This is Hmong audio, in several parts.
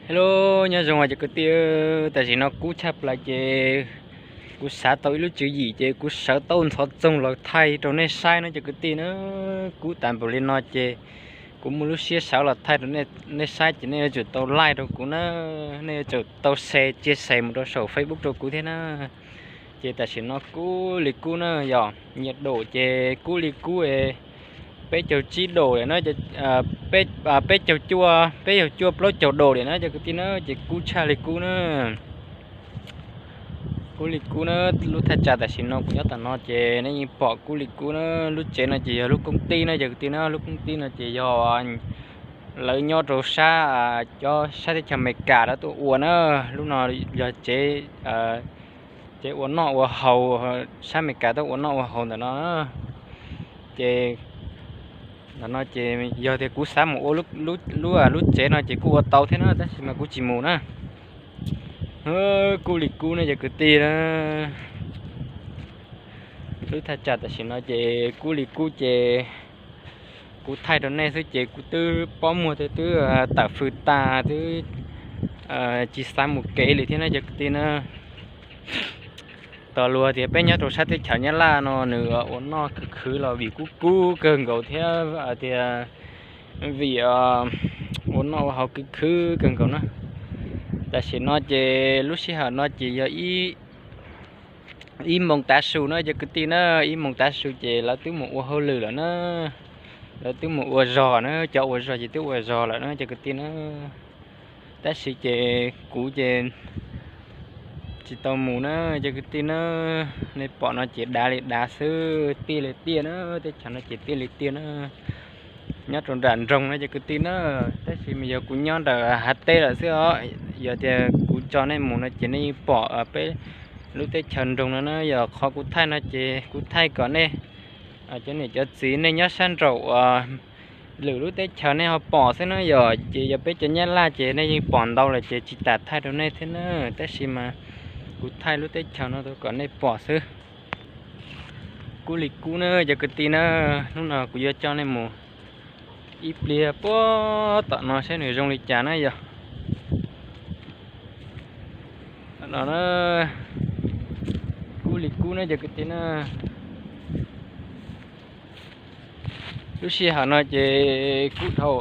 Hello, nyob zoo os cov kwv tij. Tam sim no kub tshaj plaws ces kuv xav tau ib lub tswv yim ces kuv sawv tau ntxhov txoog los thaij rau nej saib no cov kwv tij na. Kub tas npaum li no ces kuv muaj lub siab sawv los thaij rau nej saib ces nej yuav tsum tau like rau kuv na, nej yuav tsum tau share, chia sẻ mus rau saum Facebook rau kuv thiab na. Ces tam sim no kub li kub na, yog nhiệt độ ces kub li kub peb caug tsib độ lawm na, peb caug cuaj, peb caug cuaj plaub caug độ lawm na cov kwv tij na, ces kub tshaj li kub na. Kub li kub na, lub thaj tsam tam sim no kuv nyob tom no ces nej yeej pom kub li kub na. Lub tsev no ces yog lub công ty na cov kwv tij na, lub công ty no ces yog lawv nyob rau sab, cov sab teb chaws Amelikas lawv tuaj ua na. Lub no yog tsev, tsev ua noj ua haus, sab Amelikas tuaj ua noj ua haus ntawm no. Ces ntawm no ces yog tias kuv xav mus ua lub, lub tsev no ces kuj ua tau thiab na, tab sis mas kuv tsis mus na. Kub li kub ne cov kwv tij na. Lub thaj tsam tam sim no ces kub li kub ces kuv thaij rau nej xwb ces kuv twb pob muag thiab twb tawm fws tas twb tsis xav mus kev li thiab na cov kwv tij na. Tos luag tias peb nyob rau sab teb chaws Nyab Laj no nws ua noj khwv khwv los vim kub kub kawg nkaus thiab tias vim ua noj ua haus khwv khwv kawg nkaus na. Tam sim no ces lub sij hawm no ces yog ib moos tav su na cov kwv tij na, ib moos tav su ces lawv twb mus ua hauj lwm lawm na. Lawv twb mus ua zog na, cov ua zog ces twb ua zog lawm na cov kwv tij na. Tab sis ces kuv ces tsis tau mus na cov kwv tij na. Nej pom no ces dav li dav xwb, tiaj li tiaj na, teb chaws no ces tiaj li tiaj na. Nyob rau nram nroog na cov kwv tij na, tab sis mas yog kuv nyob nram hav teb lawm xwb os. Yog tias kuv tso nej mus no ces nej yeej pom peb lub teb chaws nroog no na. Yog qhov kuv thaij no ces kuv thaij kom nej cov niam cov txiv nej nyob sab nraum uas lwm lub teb chaws nej ho pom xwb na. Yog ces yog peb cov Nyab Laj ces nej yeej pom ntau lawm ces tsis tas thaij rau nej thiab na. Tab sis mas kuv thaij lub teb chaws no kom nej pom xwb. Kub li kub na cov kwv tij na. Hnub no kuv yuav coj nej mus ib pliag puag tom no saib nws zoo li cas na yog. Tom no na, kub li kub na cov kwv tij na. Lub sij hawm no ces kub dhau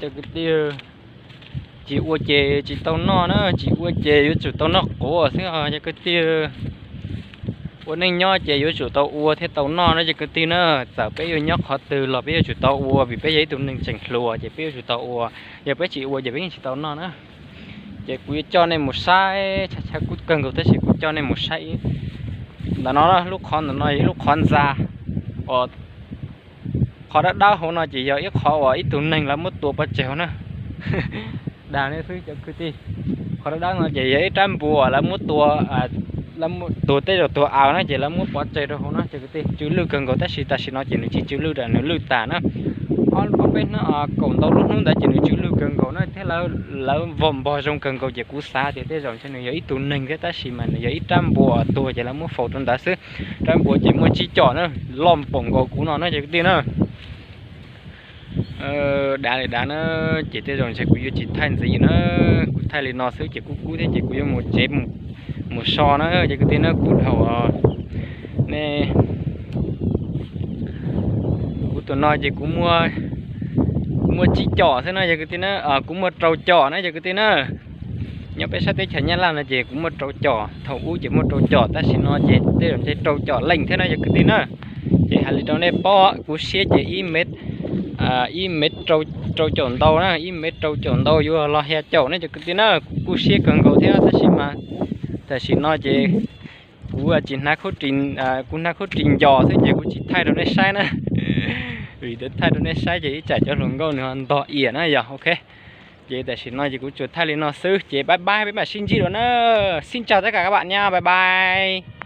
cov kwv tij. Tsis ua ces tsis tau noj na, tsis ua ces yuav tsum tau noj quav xwb os cov kwv tij. Ua neej nyob ces yuav tsum tau ua thiaj tau noj na cov kwv tij na. Txawm peb yuav nyob qhov twg los peb yuav tsum tau ua vim peb yog ib tug neeg tseem hluas ces peb yuav tsum tau ua. Yog peb tsis ua ces peb yeej tsis tau noj na. Ces kuv yuav coj nej mus saib, tshav kub kawg nkaus tab sis kuv coj nej mus saib ntawm no, lub qhov ntawm no yog ib lub qhov ntxa uas qhov dawb dawb hauv no ces yog ib qhov uas ib tug neeg lawv muab tua pov tseg hauv na. Dag nej xwb cov kwv tij, qhov dawb dawb no ces yog ib rab npua lawv muab tua, lawv tuag tej zaum tuag aws na ces lawv muab pov tseg rau hauv na cov kwv tij. Tsw lwj kawg nkaus tab sis tam sim no ces nws tsis tsw lwj, nws lwj tas na. Ob peb hnub, kaum ntau lub hnub ntawd ces nws tsw lwj kawg nkaus na thiab lawv vov npog zoo kawg nkaus ces kuv xav tias tej zaum ntshe nws yog ib tug neeg thiab tab sis mas nws yog ib rab npua tuag ces lawv muab faus rau ntawd xwb. Rab npua ces muaj tsib com na, loj npaum nkaus kuv no na cov kwv tij na. Dav li dav na, ces tej zaum ntshe kuv yuav tsis thaij ntxiv na, kuv thaij li no xwb ces kub kub thiab ces kuv yuav mus tsev mus so na cov kwv tij na. Kub dhau ne, kuv tus no ces kuv muaj tsib com xwb na cov kwv tij na, kuv muaj rau com na cov kwv tij na. Nyob peb sab teb chaws Nyab Laj no ces kuv muaj rau com, thaum ub ces muaj rau com tab sis no ces tej zaum ntshe rau com leej thiab na cov kwv tij na. Ces hais li rau nej paub, kuv siab ces ib mev, ib mev rau caum ntau na, ib mev rau caum ntau yuav los xya caum na cov kwv tij na. Kuv kuj siab kawg nkaus thiab tab sis mas tam sim no ces kuv tsis hnav, kuv hnav khaub ris ncos xwb ces kuv tsis thaij rau nej saib na. Vim tias thaij rau nej saib ces ib tsam cov hluas nkauj nws ho ntog iav na yog. Ok, ces tam sim no ces kuv tsuas thaij li no xwb ces bye bye, peb mam sib ntsib dua na. Xin chào tất cả các bạn nha, bye bye.